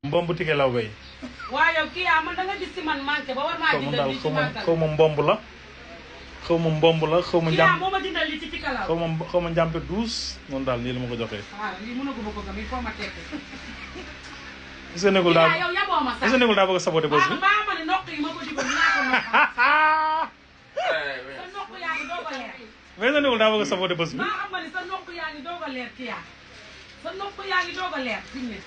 mbomb tike law bay. waaw yow kii man da nga gis si man manqué ba war maa jëndal li ci màggal xaw ma mbomb la. xaw ma mbomb la xaw ma. njàm moo ma jëndal li ci tikalaw. xaw ma njàmpe 12 noonu daal nii la ma ko joxee. waaw lii mënaguma ko gëm il faut ma tekk. est-ce que nekkul daa yow yaboo ma sax est-ce que nekkul daa bëgg a saboté bés bi. baa ma ne nokk yi ma ko digoon dinaa ko nokk. sa nokk yaa ngi doog a leer. mais est-ce que nekkul daa bëgg a saboté bés bi. maa xam nga ni sa nokk yaa ngi doog a leer kii yaa sa nokk yaa ngi doog a leer fi mu ne.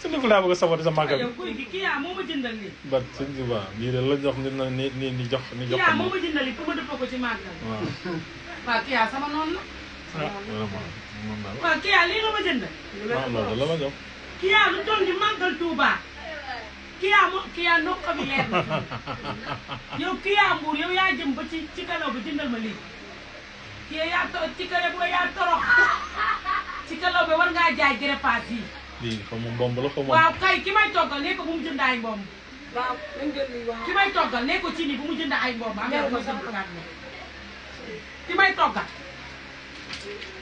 su nekkul daa bëgg a saboté sa màggal. yow kuy gi kii yaa moo ma jëndal lii. ba sëñ bi waaw lii de la jox ni jox ni jox. kii yaa moo ma jëndal lii pour ma dëppoo ko ci màggal. waaw. waaw kii yaa sama noonu la. ah vraiment moom daal. waaw kii yaa lii nga ma jëndal. waaw loolu la ma jox. kii yaa lu toll ni màggal Tuuba. kii yaa nokk bi leer na. yow kii yaa mbuur yow yaa jëm ba ci kalaw bi jëndal ma lii. kii yaa ci kalaw bi yaa torox. ci kalaw bi war ngaa jaay greffage yi. lii xaw ma mbomb la xaw ma. waaw kay ki may toggal ne ko bu mu jënd ay mbomb. waaw nañ jël lii waaw. ki may toggal ne ko ci ni bu mu jënd ay mbomb. am na ma jënd palaat ne ki may toggal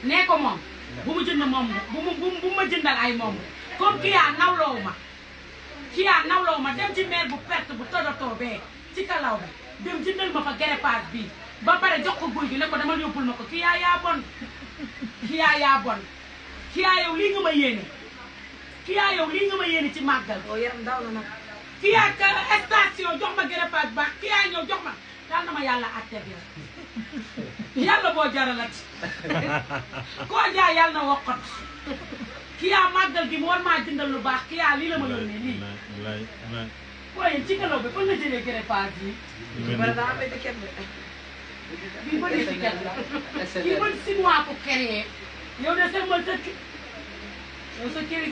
ne ko moom bu mu jënd moom bu ma jëndal ay mbomb comme kii yaa nawloowu ma. kii yaa nawloowu ma dem ci maire bu perte bu tojotoo bee ci kalaw bi dem jëndal ma fa greffage bii ba pare jox ko guy gi ne ko dama yóbbul ma ko kii yaa bon. kii yaa bon kii yaa yow lii nga ma yéene. kii yaa yow lii nga ma yéene ci màggal. oo yaram daw na nag. kii yaa station jox ma greffage baax kii yaa ñëw jox ma daal na ma yàlla àtte bi yàlla boo jaralat koo jaay yàlla na wokkot kii yaa màggal gi mu war maa jëndal lu baax kii yaa lii la ma yónnee lii. waaye ci kalaw bi fan nga jëlee greffage yi. bii ba daa am étiquette de. bii ban étiquette la. bii ban chinois ko créé yow de sa ma yow sa kër